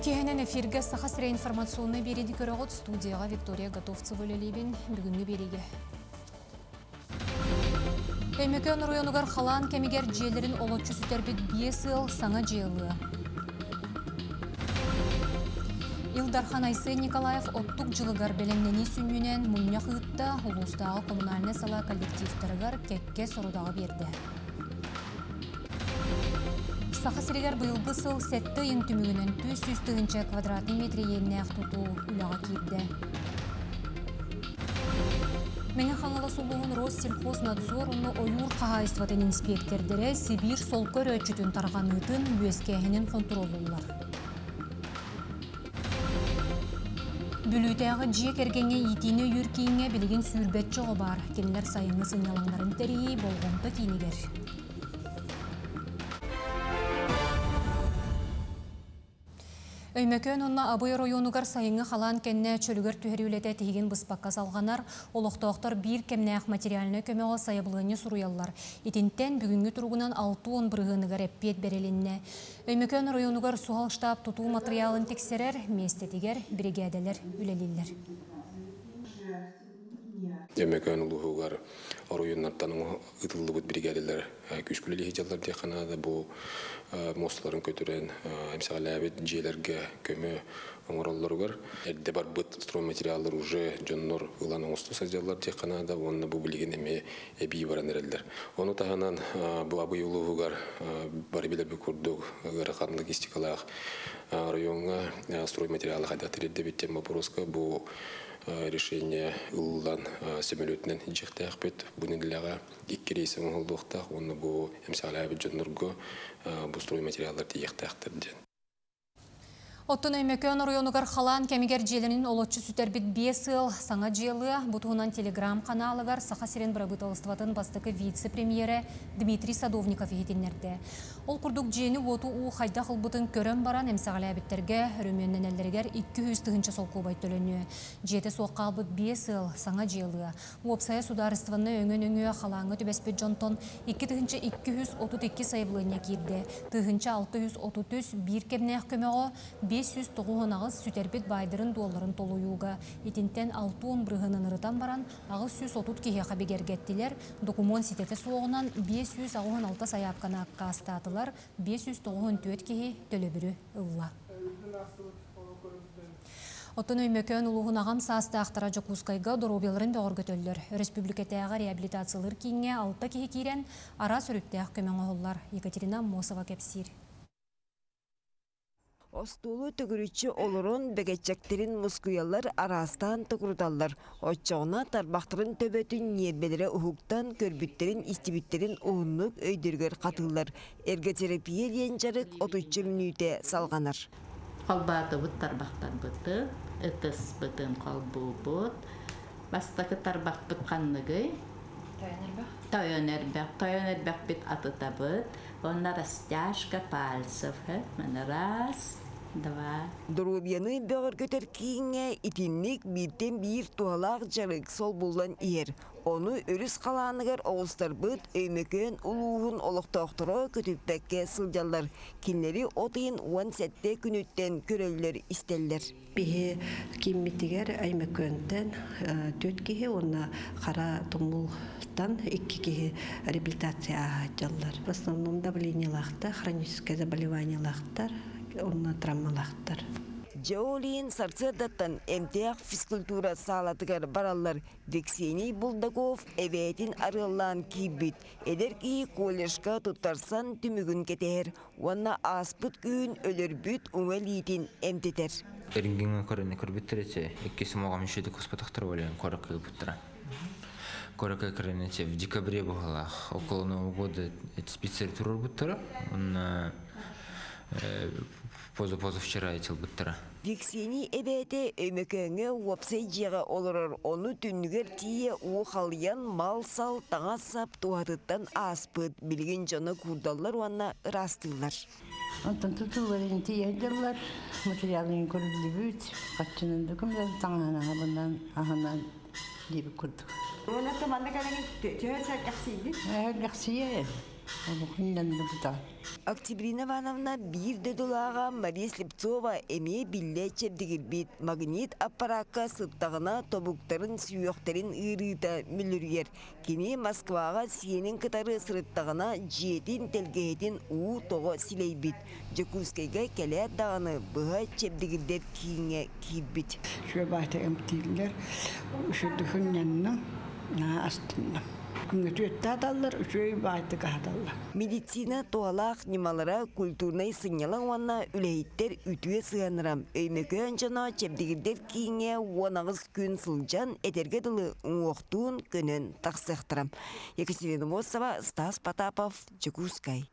Үтүө киэһэнэн, эфиргэ Саха сирэ информационнай биэриини көрөҕүт, студияҕа Виктория Готовцева үлэлиибин. Бүгүҥҥү биэриигэ. Өймөкөөн оройуонугар халаан кэмигэр дьиэлэрин олоччу сүтэрбит биэс ыал саҥа дьиэ ылыа. Ил Дархан Айсен Николаев оттук дьылыгар бэлэмнэнии сүнньүнэн мунньах ыытта, улуустааҕы коммунальнай салаа коллективтарыгар кэккэ сорудаҕы биэрдэ. Саха сиригэр быйылгы сыл сэттэ ыйын түмүгүнэн 400 тыһыынча квадратный метр иэннээх тутуу үлэҕэ киирдэ. Мэҥэ Хаҥалас улууһун Россельхознадзор уонна ойуур хаһаайыстыбатын инспиэктэрдэрэ Сибиир солко өрөөччүтүн тарҕаныытын, үөскээһинин хонтуруоллууллар. Бүлүүтээҕи дьиэ кэргэҥҥэ иитиини өйүүр кииҥҥэ билигин сүүрбэччэ оҕо баар. Кинилэр сайыҥҥы сынньалаҥнарын тэрийии болҕомто киинигэр. Өймөкөөн уонна Абый оройуонугар сайыҥҥы халаан кэннэ чөлүгэр түһэрии үлэтэ тиһигин быспакка салҕанар. Олохтоохтор биир кэмнээх материальнай көмөҕө сайабылыанньа суруйаллар. Итинтэн бүгүҥҥү туругунан 60 бырыһыаныгар эппиэт бэрилиннэ. Өймөкөөн оройуонугар суһал штаб тутуу матырыйаалын тиксэрэр, миэстэтигэр биригээдэлэр үлэлииллэр. Өймөкөөн улууһугар оройуоннартан ыытыллыбыт биригээдэлэр күүскэ үлэлии сылдьаллар диэххэ наада. Бу муосталарын көтүрэн, эмсэҕэлээбит дьиэлэргэ көмө оҥороллоругар эрдэ барбыт стройматериаллар уже дьоннор ылан оҥосто сылдьаллар диэххэ наада уонна бу билигин эмиэ эбии баран эрэллэр. Ону таһынан бу Абый улууһугар бары билэрбит курдук ыарахан логистикалаах райоҥҥа стройматериалы хайдах тириэрдэбит диэн боппуруоска бу решение ылыллан сөмөлүөтүнэн илдьиэхтээхпит. Бу нэдиэлэҕэ икки рейс оҥоһуллуохтаах уонна бу эмсэҕэлээбит дьоннорго бу стройматериаллар тиийиэхтээхтэр диэн. Оттон Өймөкөөн оройуонугар халаан кэмигэр дьиэлэрин олоччу сүтэрбит биэс ыал саҥа дьиэ ылыа. Бу туһунан телеграм-ханаалыгар Саха сирин бырабыыталыстыбатын бастакы вице-премьерэ Дмитрий Садовников иһитиннэрдэ. Ол курдук дьиэни-уоту уу хайдах ылбытын көрөн баран эмсэҕэлээбиттэргэ өрөмүөннэнэллэригэр 200 тыһыынча солкуобай төлөнүө. Дьиэтэ суох хаалбыт биэс ыал саҥа дьиэ ылыа. Уопсайа судаарыстыбаннай өҥө нөҥүө халааҥҥа түбэспит дьонтон 2232 сайабылыанньа киирдэ. 1633 биир кэмнээх көмөҕө, 598 сүтэрбит баайдарын-дуолларын толуйууга, итинтэн 60 бырыһыанын ырытан баран, 830 киһиэхэ бигэргэттилэр, докумуон ситэтэ суоҕунан 586 сайаапканы аккаастаатылар, 594 киһи төлөбүрү ылла. Оттон Өймөкөөн улууһун аҕам саастаахтара Дьокуускайга доруобуйаларын бөҕөргөтөллөр. Өрөспүүбүлүкэтээҕи реабилитациялыыр кииҥҥэ алта киһи киирэн, араас өрүттээх көмө оҥоһуллар. Екатерина Аммосова кэпсиир. Остуолу төгүрүччү олорон бэгэччэктэрин мускуйаллар, араастаан токуруталлар. Оччоҕуна тарбахтарын төбөтүн ньиэрбэлэрэ уһуктан, көрбүттэрин, истибиттэрин уһуннук өйдөрүгэр хатыыллар. Эрготерапия диэн дьарык отучча мүнүүтэ салҕанар. Холбоотубут тарбахтарбытын, ытыспытын холбуубут. Бастакы тарбахпыт ханныгый? Тойон эрбэх. Тойон эрбэх. Тойон эрбэхпит атытабыт. Уонна растяжка пальцев. Маны раз, два. Доруобуйаны бөҕөргөтөр кииҥҥэ итинник бииртэн биир туһалаах дьарык солбуллан иһэр. Ону өрүс халааныгар оҕустарбыт Өймөкөөн улууһун олохтоохторо көтүппэккэ сылдьаллар. Кинилэри от ыйын 17 күнүттэн көрөллөр-истэллэр. Биһи кииммитигэр Өймөкөөнтөн түөрт киһи уонна Хара Тумултан икки киһи реабилитация ааһааччылар. В основном давлениелаахтар, хроническое заболеваниелаахтар уонна травмалаахтар. Дьэ ол иһин сарсыардаттан эмтээх физкультура саалатыгар бараллар. Виксений Булдаков эбээтин арыаллаан киирбит. Эдэр киһи колледжка туттарсан түмүгүн кэтэһэр уонна ааспыт күн өлөрбүт уҥа илиитин эмтэтэр. Эрингиҥҥэ көрөнө көрбүттэр этэ. Иккис моҕам үшүдү куспатахтар болен коракы ыпыттара. Коракы көрөнө в декабре буһалаах. Около Нового года спецер турурбуттара. Онна поза-позавчера этилбыттара. Виксини эбээтэ Өймөкөөҥҥө уопсай дьиэҕэ олорор, ону түннүгэр тиийэ уу халыйан мал-сал, таҥас-сап туһатыттан ааспыт. Билигин дьоно куурдаллар уонна ыраастыыллар. Онтон тутууларын тиийэллэр, материалын көрүллүбүт, хаччынан да көмөлөр таҥаһын аһабынан аһынан диэбит курдук. Уонна манна кэлэн төһө сэргэхсийдин? Сэргэхсийэ. Олохуннан да. Октябрина Ивановна биир дойдулааҕа Мария Слепцова эмиэ биллэ чэбдигирбит. Магнит аппараакка сыттаҕына тобуктарын сүһүөхтэрин ыарыыта мүлүрүйэр. Кини Москваҕа сиэнин кытары сырыттаҕына дьиэтин, тэлгэһэтин уу тоҕо силэйбит. Дьокуускайга кэлээт даҕаны быһа чэбдигирдэр кииҥҥэ киирбит. Үчүгэй эмтииллэр, үчүгэй астынным. Күҥҥэ түөттааталлар, үчүгэй баайтык аһаталлар. Медицина туһалаах ньымалара, культурнай сынньалаҥ уонна үлэһиттэр үтүө сыһыаннара. Өймөкөөн дьоно чэбдигирдэр кииҥҥэ 18 күн сылдьан, этэргэ дылы уҥуохтуун көнөн тахсыахтара. Екатерина Мосова, Стас Потапов, Дьокуускай.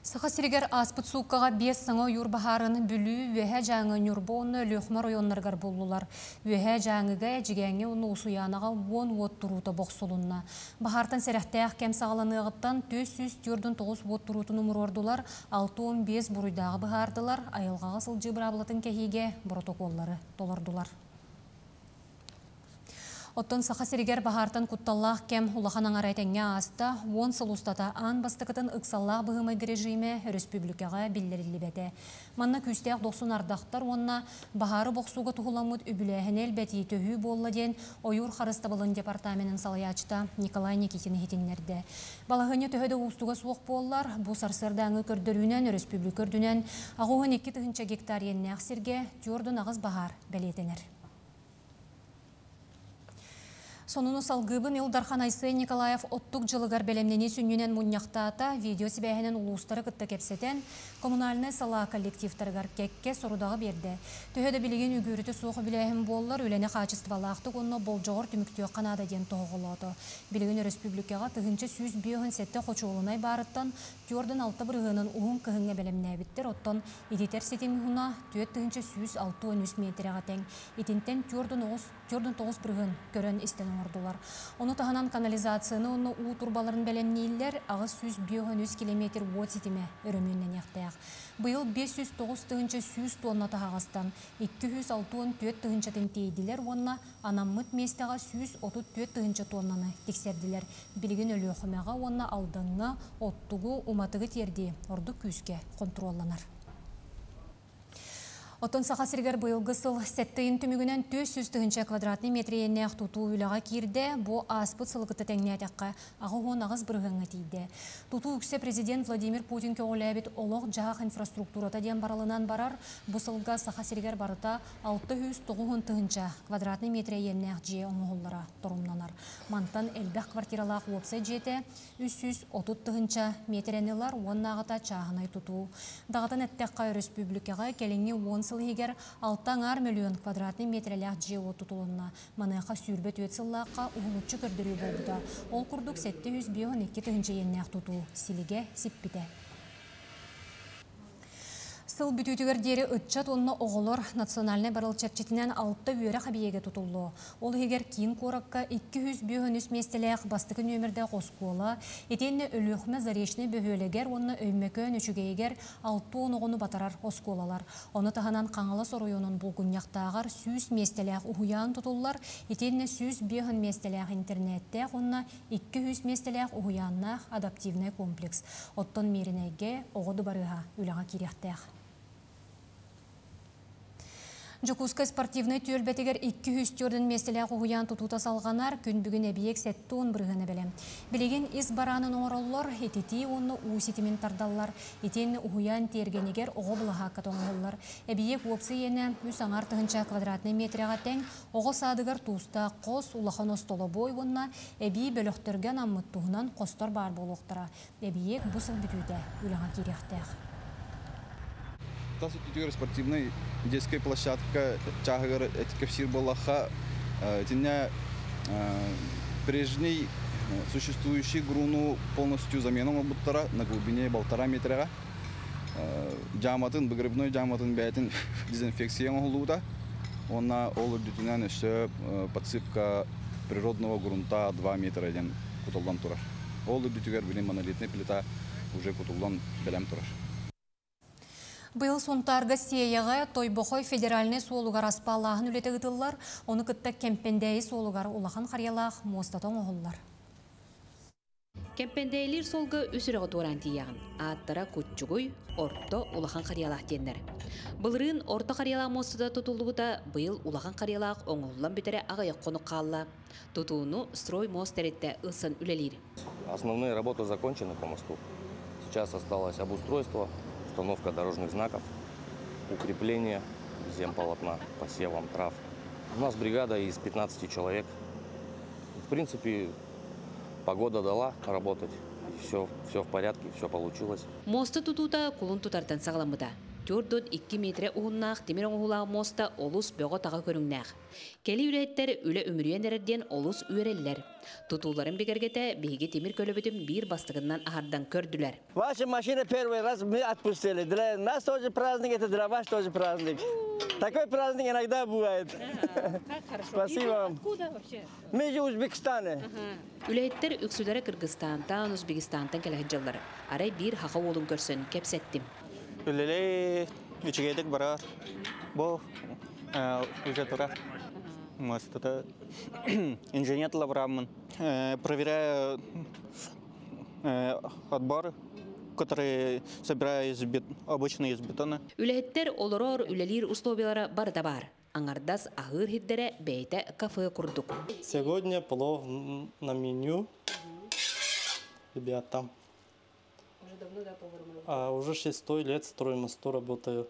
Саха сиригэр ааспыт сууккаҕа 5 саҥа ойуур баһаарын Бүлүү, Үөһээ Дьааҥы, Ньурба уонна Өлүөхүмэ оройуоннарыгар буллулар. Үөһээ Дьааҥыга, Эдьигээҥҥэ уонна Усуйаанаҕа 10 уот туруута бохсулунна. Баһаартан сэрэхтээх кэм саҕаланыаҕыттан 449 уот туруутун умуруордулар, 65 буруйдааҕы быһаардылар, айылҕаҕа сылдьыы быраабылатын кэһиигэ боротокуоллары толордулар. Оттон Саха сиригэр баһаартан кутталлаах кэм улахан аҥара этэҥҥэ ааста. 10 сыл устата аан бастакытын ыксаллаах быһыы-майгы режимэ өрөспүүбүлүкэҕэ биллэриллибэтэ. Манна күүстээх дохсун ардахтар уонна баһаары бохсууга туһуламмыт үбүлээһини элбэтии төһүү буолла диэн ойуур харыстабылын департаменын салайааччыта Николай Никитин иһитиннэрдэ. Балаһыанньа төһө да уустуга суох буоллар, бу сарсыардааҥы көрдөрүүнэн өрөспүүбүлүкэ үрдүнэн 82 тыһыынча гектар иэннээх сиргэ 48 баһаар бэлиэтэнэр. Сонуну салгыыбын. Ил Дархан Айсен Николаев оттук дьылыгар бэлэмнэнии сүнньүнэн мунньахтаата. Видео сибээһинэн улуустары кытта кэпсэтэн, коммунальнай салаа коллективтарыгар кэккэ сорудаҕы биэрдэ. Төһө да билигин үгүөрүтэ суох үбүлээһин буоллар, үлэни хаачыстыбалаахтык уонна болдьоҕор түмүктүөххэ наада диэн тоһоҕолоото. Билигин өрөспүүбүлүкэҕэ 1157 хочуолунай баарыттан 46 бырыһыанын уһун кыһыҥҥа бэлэмнээбиттэр, оттон ититэр ситим уһуна 4163 миэтэрэҕэ тэҥ. Итинтэн 49 бырыһыан көрөн истэн оҥордулар. Ону таһынан канализацияны уонна уу турбаларын бэлэмнииллэр, 853 километр уот ситимэ өрөмүөннэниэхтээх. Быйыл 509 100 тонна таһаҕастан 264 тыһыынчатын тиэйдилэр уонна анаммыт миэстэҕэ 134 тыһыынча тоннаны тиксэрдилэр. Билигин Өлүөхүмэҕэ уонна Алдаҥҥа оттугу, уматыгы тиэрдии ордук күүскэ хонтуруолланар. Оттон Саха сиригэр быйылгы сыл сэттэ ыйын түмүгүнэн 400 тыһыынча квадратный метр иэннээх тутуу үлэҕэ киирдэ. Бу ааспыт сылы кытта тэҥнээтэххэ, 88 бырыһыаҥҥа тиийдэ. Тутуу үксэ президент Владимир Путин көҕүлээбит олох-дьаһах инфраструктурата диэн барылынан барар. Бу сылга Саха сиригэр барыта 609 тыһыынча квадратный метр иэннээх дьиэ оҥоһуллара торумнанар. Мантан элбэх квартиралаах уопсай дьиэтэ 330 тыһыынча миэтэрэни ылар, уоннааҕыта чааһынай тутуу. Даҕатан эттэххэ, өрөспүүбүлүкэҕэ кэлиҥҥи 10 сыл иһигэр 6,5 мөлүйүөн квадратный миэтэрэлээх дьиэ-уот тутулунна. Маныаха 24 сыллаахха уһулуччу көрдөрүү буолбута. Ол курдук 752 тыһыынча иэннээх тутуу силигэ сиппитэ. Сыл бүтүүтүгэр диэри ыччат уонна оҕолор национальнай барыл чэрчитинэн алта үөрэх эбийиэгэ тутуллуо. Ол иһигэр киин куоракка 253 миэстэлээх бастакы нүөмэрдээх оскуола, итиэннэ Өлүөхүмэ Заречнай бөһүөлэгэр уонна Өймөкөөн Үчүгэйигэр 60 оҕону батарар оскуолалар. Ону таһынан Хаҥалас оройуонун Булгунньахтааҕар 100 миэстэлээх уһуйаан тутуллар, итиэннэ 105 миэстэлээх интернеттээх уонна 200 миэстэлээх уһуйааннаах адаптивнай комплекс. Оттон Мииринэйгэ оҕо дыбарыаһа үлэҕэ киириэхтээх. Дьокуускай спортивнай түөлбэтигэр 204 миэстэлээх уһуйаан тутуута салҕанар, күн бүгүн эбийиэк 70 бырыһыана бэлэм. Билигин ис бараанын оҥороллор, ититии уонна уу ситимин тардаллар, итиэннэ уһуйаан тиэргэнигэр оҕо былаһаакката оҥоһуллар. Эбийиэк уопсай иэнэ 3,5 тыһыынча квадратнай миэтэрэҕэ тэҥ, оҕо саадыгар туустаах хос, улахан остолобуой уонна эбии бөлөхтөргө анаммыт туһунан хостор баар буолуохтара. Эбийиэк бу сыл бүтүүтэ үлэҕэ киириэхтээх. Тас өттүгэр спортивнай детскай площадка чааһыгар кэпсиир буоллахха, итиннэ прежний существующий груну полностью замена оҥорбуттара на глубине 1,5 метрэҕэ. Дьааматын, выгребной дьааматын бэйэтин дезинфекция оҥоһуллубута. Уонна ол үрдүтүнэн өссө подсыпка природного грунта 2 метра диэн кутуллан турар. Ол үрдүтүгэр билин монолитный плита уже кутуллан бэлэм турар. Быйыл Сунтаарга Сиэйэҕэ Тойбохой федеральнай суолугар аспааллааһын үлэтэ ыытыллар, ону кытта Кэмпэндээйи суолугар Улахан Харыйалаах муостата оҥоһуллар. Кэмпэндээйилиир суолга үс үрэҕи туораан тиийэҕин. Ааттара Куччугуй, Орто, Улахан Харыйалаах диэннэр. Былырыын Орто Харыйалаах муостата тутуллубута, быйыл Улахан Харыйалаах оҥоһуллан бүтэрэ аҕыйах хонук хаалла. Тутууну Строймост тэрилтэ ылсан үлэлиир. Основные работы закончены по мосту. Сейчас осталось обустройство, установка дорожных знаков, укрепление земполотна посевом трав. У нас бригада из 15 человек. В принципе, погода дала работать. Все, все в порядке, все получилось. Муоста тутуута кулун тутартан саҕаламмыта. 42 метрэ уһуннаах тимир оҥоһуулаах муоста олус бөҕө-таҕа көрүҥнээх. Кэлии үлэһиттэр үлэ үмүрүйэн эрэр диэн олус үөрэллэр. Тутууларын бигэргэтэ биһиги тимир көлөбүтүн биир бастакыннан аһардан көрдүлэр. Ваша машина первый раз мы отпустили. Для нас тоже праздник, это для вас тоже праздник. Такой праздник иногда бывает. Спасибо вам. Откуда вообще? Мы из Узбекистана. Үлэһиттэр үксүлэрэ Кыргызстантан, Узбекистантан кэлэ сылдьаллар. Арай биир саха уолун көрсөн кэпсэттим. Үлэлии үчүгэйдик барар. Бу уже турар. Мостата инженер лабораммын. Проверяю отбор, который собираю из бет... обычно из бетона. Үлэһиттэр олорор, үлэлиир условиялара барыта баар. Аҥардас аһыыр сирдэрэ бэйэтэ кафе курдук. Сегодня плов на меню. Ребята. Уже давно, да, поваром? А, уже шестой лет строймосту работаю.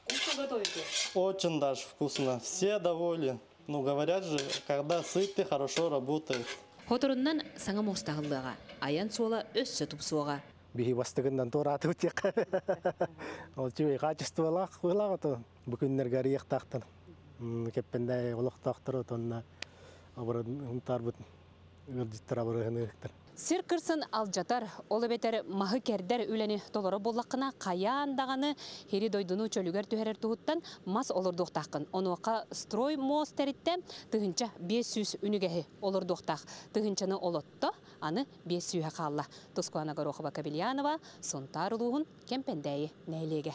Вкусно готовите? Очень даже вкусно. Все довольны. Ну, говорят же, когда сытый, хорошо работает. Соторунан саҥа муоста аһыллыаҕа. Айан суола өссө тупсуоҕа. Биһи бастыгынан туораатыбыт диэххэ. Ол үчүгэй хаачыстыбалаах быһыылаах ото бу күннэргэ арыйыахтаахтар. Кэппэндээйи олохтоохторо отонна Һунтаарбыт ыалдьыттар абырыһыныыктар. Сир кырсын алдьатар, ол эбэтэр маһы кэрдэр үлэни толорор буоллаххына, хайаан даҕаны сири дойдуну чөлүгэр түһэрэр туһуттан мас олордуохтааххын. Онуоха Строймост тэрилтэ 1500 үнүгэһи олордуохтаах. Тыһыынчаны олотто, аны 5 сүүһэ хаалла. Тускуана Горохова Кабельянова, Сунтаар улууһун Кэмпэндээйи нэһилиэгэ.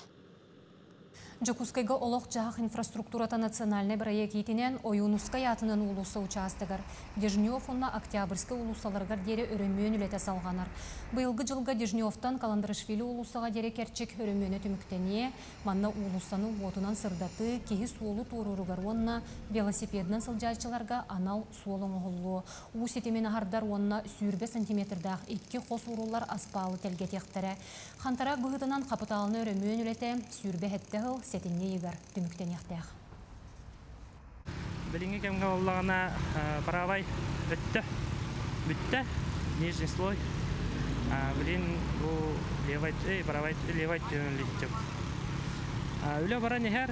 Дьокуускайга Олох-дьаһах инфраструктурата национальнай бырайыак иитинэн Ойуунускай аатынан уулусса учаастагар Дежнев уонна Октябрьскай уулуссаларыгар диэри өрөмүөн үлэтэ салҕанар. Быйылгы дьылга Дежневтан Каландарашвили уулуссаҕа диэри кэрчик өрөмүөнэ түмүктэниэ, манна уулуссаны уотунан сырдатыы, киһи суолу туорууругар уонна велосипедынан сылдьааччыларга анал суол оҥоһуллуо. Уу ситимин аһардар уонна 20 сантиметрдаах икки хос ууруллар аспаалы тэлгэтиэхтэрэ. Хантараак быһыытынан хапытаалынай өрөмүөн үлэтэ 27 сыл сэтинньи ыйыгар түмүктэниэхтээх. Билиҥҥи кэмҥэ буоллаҕына правай өттө бүттэ, нижний слой. Билин бу левай, правай, левай үлэлиһиччэбит. Үлэ баран иһэр,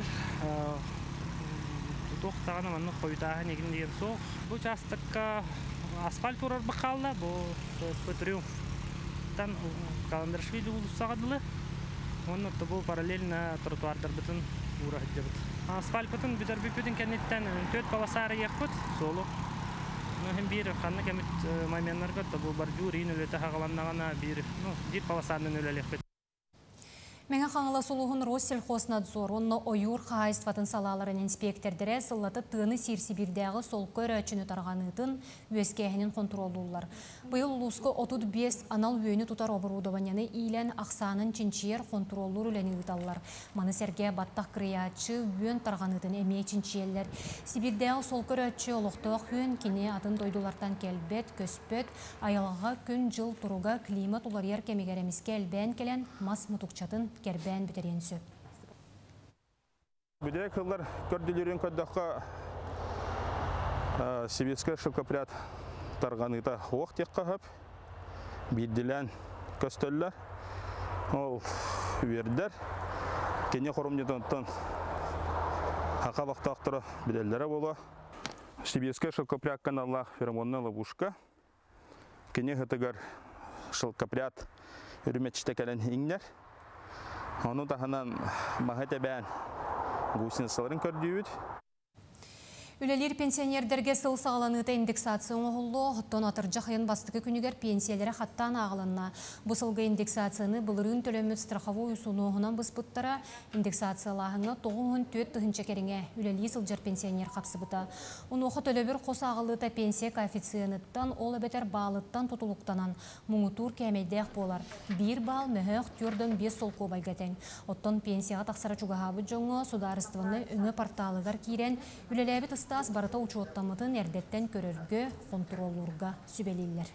туох даҕаны маннык хойутааһын игин диэн суох. Бу учаастакка асфальт турар хаалла, бу СП Триумфтан Каландарашвили уулуссаҕа дылы. Уонна бу параллельно тротуардарбытын уура сылдьабыт. Асфальпытын бүтэрбиппитин кэнниттэн төрт полоса арыйыахпыт суолу. Ну, һин биир ханнык эмит моменнарга бу бордюр иин үлэтэ саҕаланнаҕына биир, ну, биир полосанан үлэлиэхпит. Мэҥэ Хаҥалас улууһун Россельхознадзор уонна ойуур хаһаайыстыбатын салааларын инспиэктэрдэрэ сыллата тыаны сиир Сибиирдээҕи солко өрөөччүнү тарҕаныытын, үөскээһинин хонтуруоллууллар. Быйыл улууска 35 анал үөнү тутар оборудованиены иилэн ахсаанын чинчийэр хонтуруоллуур үлэни ыыталлар. Маны сэргэ баттах кырыйааччы үөн тарҕаныытын эмиэ чинчийэллэр. Сибиирдээҕи солко өрөөччү олохтоох үөн, кини атын дойдулартан кэлбэт, көспөт, айылҕа күн-дьыл туруга климат уларыйар кэмигэр эмискэ элбээн кэлэн мас мутукчатын кэрбээн бүтэриэн сөп. Бүтэһик сыллар көрдөрүүлэрин көрдөххө сибирскэй шелкопряд тарҕаныыта суох диэххэ сөп. Биирдиилээн көстөллөр. Ол үөрдэр. Кини хоромньутуттан саха олохтоохторо билэллэрэ буолуо. Сибирскэй шелкопрядка аналлаах феромонная ловушка. Кини сытыгар шелкопряд үрүмэччитэ кэлэн иҥнэр. Ону таһынан маһы тэбээн гусеницаларын көрдүүбүт. Үлэлиир пенсионердерге сыл саҕаланыыта индексация оҥоһуллуо, оттон атырдьах ыйын бастакы күнүгэр пенсиялэрэ хаттаан ааҕылынна. Бу сылга индексацияны былырыын төлөммүт страховой усунуоһунан быспыттара, индексациялааһыҥҥа 94 тыһыынча кэриҥэ үлэлии сылдьар пенсионер хапсыбыта. Онуоха төлөбүр хос ааҕыллыыта пенсия коэффициеныттан, ол эбэтэр баалыттан тутулуктанан, муҥутуур кээмэйдээх буолар. Биир баал мөһөөх 4,5 солкуобайга тэҥ. Оттон пенсияҕа тахсара чугаһаабыт дьоҥҥо судаарыстыбаннай өҥө порталыгар киирэн, Үлэлээбит ыстаас барыта учуоттаммытын эрдэттэн көрөргө, хонтуруоллуурга сүбэлииллэр.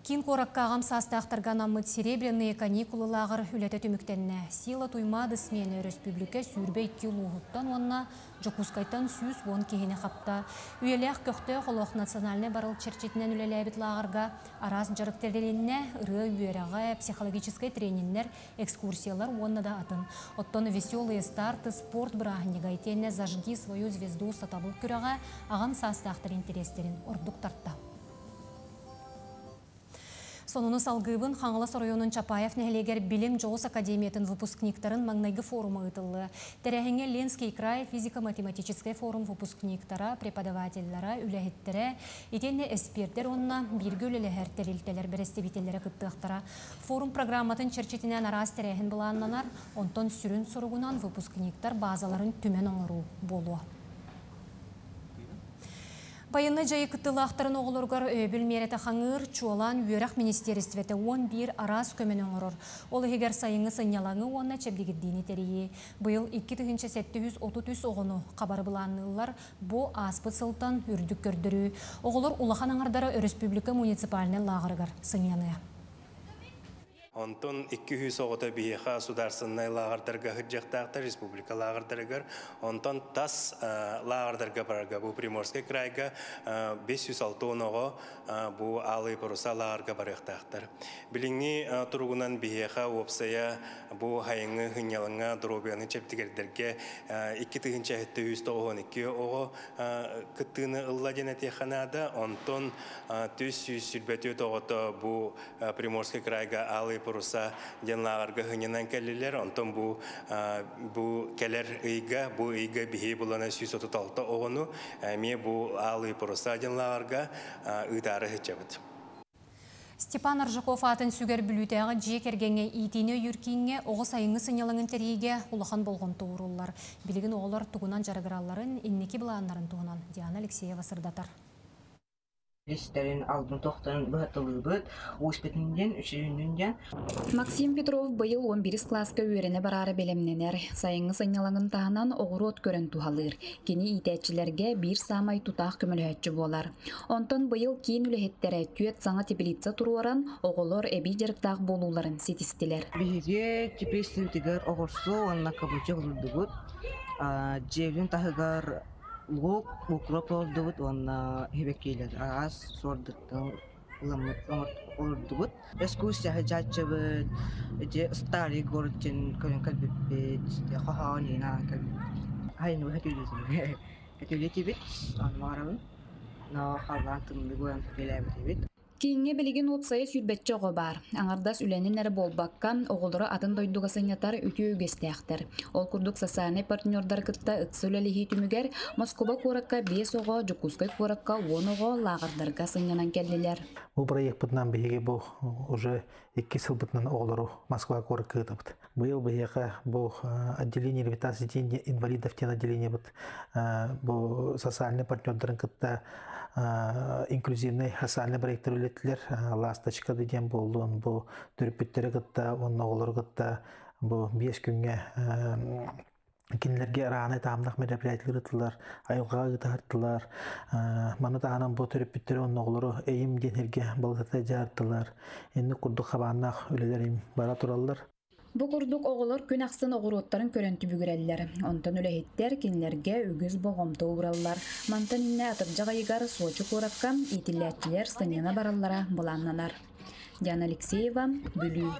Киин куоракка аҕам саастаахтарга анаммыт «Серебряные каникулы» лааҕыр үлэтэ түмүктэннэ. Сила Туймаады смены өрөспүүбүлүкэ 22 улууһуттан уонна Дьокуускайтан 110 киһини хапта. Үйэлээх көхтөөх олох национальнай барыл чэрчитинэн үлэлээбит лааҕырга араас дьарык тэрилиннэ, ырыа үөрэҕэ, психологическай трениннэр, экскурсиялар уонна да атын. Оттон «Веселые старты» спорт бырааһынньыга итиэннэ «Зажги свою звезду» сатабыл күрэҕэ аҕам саастаахтар интэриэстэрин ордук тарта. Сонуну салгыыбын Хаҥалас оройуонун Чапаев нэһилиэгэр Билим дьоҕус академиятын выпускниктарын маҥнайгы форума ыытыллыа. Тэрээһиҥҥэ Ленский край физико-математическай форум выпускниктара, преподавателлара, үлэһиттэрэ, итиэннэ эспиэрдэр уонна бииргэ үлэлэһэр тэрилтэлэр бэрэстэбиитэллэрэ кыттыахтара. Форум программатын чэрчитинэн араас тэрээһин былааннанар, онтон сүрүн соругунан выпускниктар базаларын түмэн оҥоруу буолуо. Байыаннай дьайыы кыттыылаахтарын оҕолоругар өйөбүл миэрэтэ хаҥыыр, чуолаан үөрэх министиэристибэтэ 11 араас көмөнү оҥорор. Ол иһигэр сайыҥҥы сынньалаҥы уонна чэбдигирдиини тэрийии. Быйыл 2733 оҕону хабары былаанныыллар, бу ааспыт сылтан үрдүк көрдөрүү. Оҕолор улахан аҥардара өрөспүүбүлүкэ муниципальнай лааҕырыгар сынньаныа. Онтон 200 оҕото биһиэхэ государственнай лааҕырдарга сылдьыахтаахтар, республика лааҕырдарыгар. Онтон тас лааҕырдарга барарга бу Приморскай крайга 560 оҕо бу Алые паруса лааҕырга барыахтаахтар. Билиҥҥи туругунан биһиэхэ уопсайа бу сайыҥҥы сынньалаҥҥа доруобуйаны чэбдигирдэргэ 2792 оҕо кыттыыны ылла диэн этиэххэ наада. Онтон 324 оҕото бу Приморскай крайга Алые паруса диэн лааҕырга сынньанан кэллилэр. Онтон бу бу кэлэр ыйга, бу ыйга биһи булана 136 оҕону эмиэ бу Алые паруса диэн лааҕырга ыытаары сылдьабыт. Степан Аржаков аатын сүгэр Бүлүүтээҕи дьиэ кэргэҥҥэ иитиини өйүүр кииҥҥэ оҕо сайыҥҥы сынньалаҥын тэрийиигэ улахан болҕомто ууруллар. Билигин оҕолор тугунан дьарыгыралларын, инники былааннарын туһунан Диана Алексеева сырдатар. Истэрин алдын тохторун быһатылыыбыт, ууспутун диэн, үчүрүнүн диэн. Максим Петров быйыл 11 кылааска үөрэнэ бараары бэлэмнэнэр. Сайыҥҥы сынньалаҥын таһынан оҕуруот көрөн туһалыыр. Кини иитээччилэргэ биир саамай тутаах көмөлөһөөччү буолар. Онтон быйыл киин үлэһиттэрэ түөрт саҥа теплица туруоран, оҕолор эбии дьарыктаах буолууларын ситистилэр. Биһиги теплицабытыгар оҕурсу уонна кабачок олордубут. Дьиэбитин таһыгар лук, укроп олордубут уонна сибэккилэр араас суордуттан ыламмыт олордубут. Экскурсия сылдьааччыбыт, ити Старый город диэн көрөн кэлбиппит, хоһоон иһин ааҕан кэлбиппит. Хайыныгы сөтүөлүүтүбүт, ону баҕарабын. Но халлаан тымныы буолан сөтүөлээбэтибит. Кииҥҥэ билигин уопсайа сүүрбэччэ оҕо баар. Аҥардас үлэнэн эрэ буолбакка, оҕолору атын дойдуга сынньатар үтүө үгэстээхтэр. Ол курдук социальнай партнердары кытта ыкса үлэлэһии түмүгэр Москуба куоракка биэс оҕо, Дьокуускай куоракка уон оҕо лааҕырдарга сынньанан кэллилэр. Бу проекпытынан биһиги бу уже икки сылбытынан оҕолору Москва куоракка ыытабыт. Быйыл биһиэхэ бу отделение реабилитации инвалидов диэн отделениебыт бу социальный партнердарын кытта инклюзивный социальный проекттар үлэтилэр ласточка диэн буоллун бу төрөппүттэри кытта уонна оҕолору кытта бу биэс күҥҥэ кинилэргэ араанай таамнах мероприятиелар ыытыллар, айылҕаҕа ыытаһыртылар. Маны таһынан бу төрөппүттэри уонна оҕолору эйим диэн сиргэ балыгата дьаһартылар. Инник курдук хабааннаах үлэлэр бара тураллар. Бу курдук оҕолор күн ахсын оҕуруоттарын көрөн түбүгүрэллэр. Онтон үлэһиттэр кинилэргэ үгүс болҕомто уураллар. Мантан иннэ атырдьах ыйыгар Сочи куоракка иитиллээччилэр сынньана бараллара былааннанар. Диана Алексеева, Бүлүү.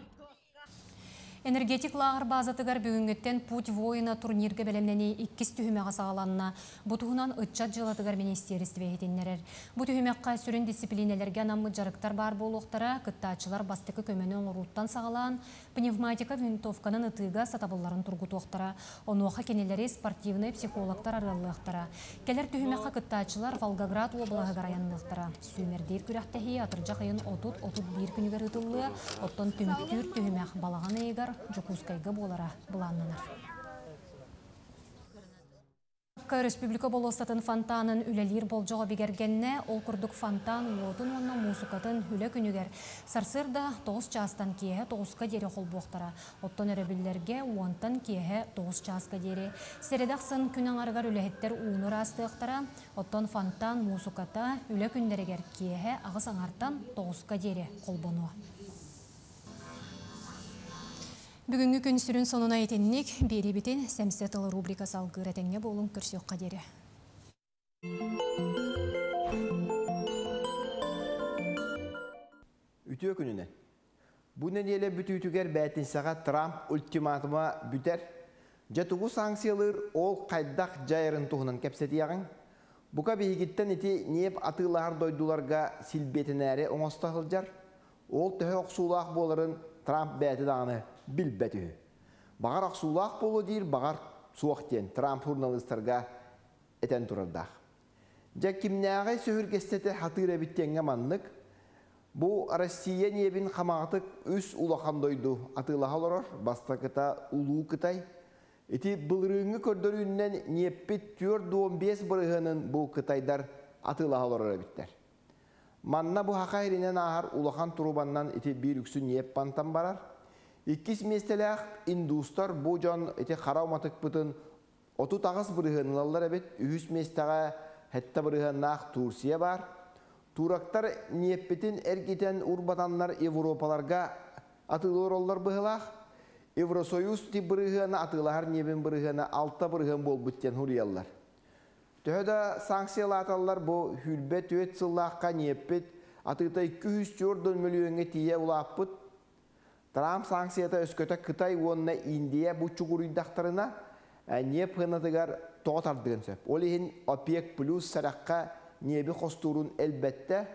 Энергетик лааҕыр баазатыгар бүгүҥҥүттэн Путь воина турнирга бэлэмнэнии иккис түһүмэҕэ саҕаланна. Бу туһунан Ыччат дьыалатыгар министиэристибэ иһитиннэрэр. Бу түһүмэххэ сүрүн дисциплинэлэргэ анаммыт дьарыктар баар буолуохтара, кыттааччылар бастакы көмөнү оҥорууттан саҕалаан, пневматика винтовканан ытыыга сатабылларын тургутуохтара. Онуоха кинилэри спортивнай психологтар арыаллыахтара. Кэлэр түһүмэххэ кыттааччылар Волгоград уобалаһыгар айанныахтара. Сүүмэрдиир күрэхтэһии атырдьах ыйын 30-31 күнүгэр ыытыллыа, оттон түмүктүүр түһүмэх балаҕан ыйыгар Дьокуускайга буолара былааннанар. Республика болуоссатын фонтанын үлэлиир болдьоҕо бигэргэннэ. Ол курдук фонтан уотун уонна муусукатын үлэ күнүгэр сарсыарда 9 чаастан киэһэ 9-ка диэри холбуохтара. Оттон өрөбүллэргэ уонтан киэһэ 9 чааска диэри. Сэрэдэ ахсын күн аҥарыгар үлэһиттэр ууну ыраастыахтара. Оттон фонтан муусуката үлэ күннэригэр киэһэ 8 аҥартан 9-ка диэри холбонуо. Бүгүҥҥү күн сүрүн сонуна итинник, биэриибитин Сэмсэ тыл рубрика салгыыр этэҥҥэ буолуҥ көрсүөххэ диэри. Үтүө күнүнэн. Бу нэдиэлэ бүтүүтүгэр бээтинсэҕэ Трамп ультиматума бүтэр. Дьэ тугу санкциялыыр ол хайдах дьайарын туһунан кэпсэтиэҕиҥ. Бука биһигиттэн ити ньиэп атыылаһар дойдуларга силбиэтэнээри оҥосто сылдьар. Ол төһө охсуулаах буоларын Трамп бэйэтэ даҕаны билбэт үһү. Баҕар охсуулаах буолуо диир, баҕар суох диэн Трамп журналистарга этэн турардаах. Дьэ кимнээҕи сөһүргэстэтэ хатыыр эбит диэҥҥэ маннык. Бу Россия ньиэбин хамаҕатык үс улахан дойду атыылаһа олорор. Бастакыта Улуу Кытай. Ити былырыыҥҥы көрдөрүүннэн ньиэппит 45 бырыһыанын бу кытайдар атыылаһа олорор эбиттэр. Манна бу хаха иринэн ааһар улахан турубаннан ити биир үксүн ньиэп бантан барар. Иккис миэстэлээх индустар бу дьон ити хара уматыкпытын 38 бырыһыан ылаллар эбит. Үһүс миэстэҕэ 7 бырыһыаннаах Турция баар. Турактар ньиэппитин эргитэн урбатаннар Европаларга атыылыыр быһылаах. Евросоюз ти бырыһыана атыылаһар ньиэбин бырыһыана 6 бырыһыан буолбут диэн хуруйаллар. Төһө да санкциялааталлар бу хүрбэ түөт сыллаахха ньиэппит атыыта 204 мөлүйүөҥҥэ тиийэ улааппыт. Трамп санкцията өскөтө Кытай уонна Индия бу чугуруйдахтарына ньиэп хынатыгар тоҕо тардыан сөп. Ол иһин ОПЕК плюс саракка ньиэби хостуурун элбэттэ.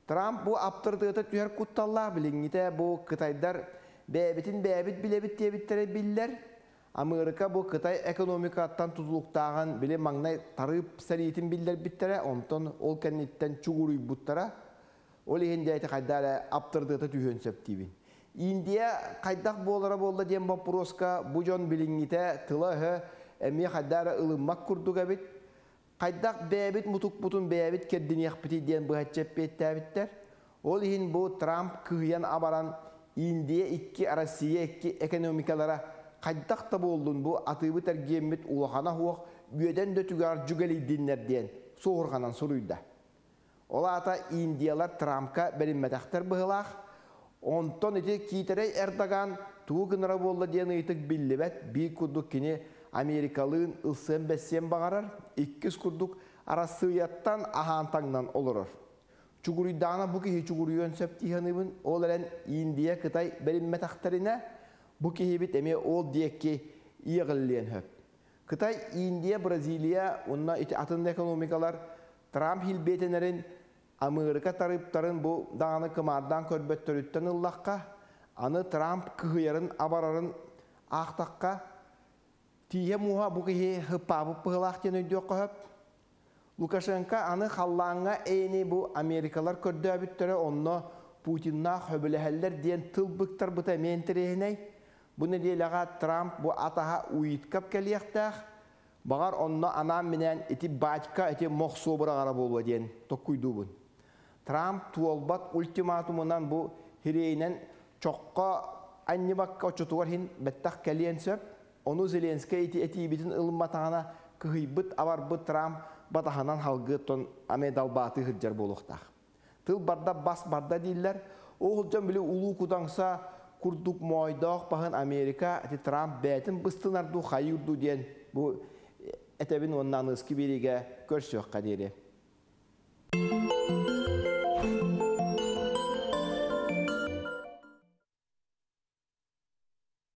Трамп бу аптырдыата түһэр кутталлаах билиҥҥитэ бу кытайдар бэйэбитин бэйэбит билэбит диэбиттэрэ биллэр. Америка бу Кытай экономикаттан тутулуктааҕын били маҥнай тарыып сэриитин биллэрбиттэрэ, онтон ол кэнниттэн чугуруйбуттара. Ол иһин дээти хайда эрэ аптырдыата түһүөн сөп диибин. Индия хайдах буолара буолла диэн боппуруоска бу дьон билиҥҥитэ тыла-өһө эмиэ хайда эрэ ылыммат курдук эбит. Хайдах бэйэбит мутукпутун бэйэбит кэрдиниэхпитий диэн быһаччы эппиэттээбиттэр. Ол иһин бу Трамп кыһыйан абаран Индия икки, Россия икки экономикалара хайдах да буоллун бу атыыбыт эргиэммит улахана суох үөдэн да түгэҕэр дьүгэлийдиннэр диэн суоһурҕанан суруйда. Ол аата Индиялар Трампка бэриммэтэхтэр быһылаах. Онтон ити киитэрэй Эрдоган тугу гынара буолла диэн ыйытык биллибэт. Биир курдук кини Америкалыын ылсыан бэссиэн баҕарар, иккис курдук Арассыыйаттан аһаан таҥнан олорор. Чугуруйдаҕына бу киһи чугуруйуон сөп дии саныыбын. Ол эрэн Индия, Кытай бэриммэтэхтэринэ бу киһибит эмиэ ол диэки иэҕиллиэн сөп. Кытай, Индия, Бразилия уонна ити атын экономикалар Трамп хилбиэтэнэрин Америка тарыыптарын бу даҕаны кымаардаан көрбөттөрүттэн ыллахха, аны Трамп кыһыйарын абарарын аахтахха, тииһэ мууһа бу киһи хыппаабыт быһылаах диэн өйдүөххэ сөп. Лукашенко аны халлааҥҥа эйэни бу Америкалар көрдөөбүттэрэ онно Путиннаах хөбүлэһэллэр диэн тыл быктарбыта эмиэ интэриэһинэй. Бу нэдиэлэҕэ Трамп бу атаһа Уиткап кэлиэхтээх. Баҕар онно анаан-минээн ити батька ити мохсуо быраҕара буолуо диэн токкуйдуубун. Трамп туолбат ультиматумунан бу хириэйинэн чоххо анньыбакка оччотугар иһин бэттэх кэлиэн сөп. Ону Зеленскэй ити этиибитин ылымматаҕына кыһыйбыт абарбыт Трамп батаһынан халгыаттан аме далбаатыы сылдьар буолуохтаах. Тыл барда бас барда дииллэр. Ол дьон били улуу кудаҥса курдук моойдоох баһын Америка ити Трамп бэйэтин быстынар дуу хайыыр дуу диэн бу этэбин уонна аныыскы биэриигэ көрсүөххэ диэри.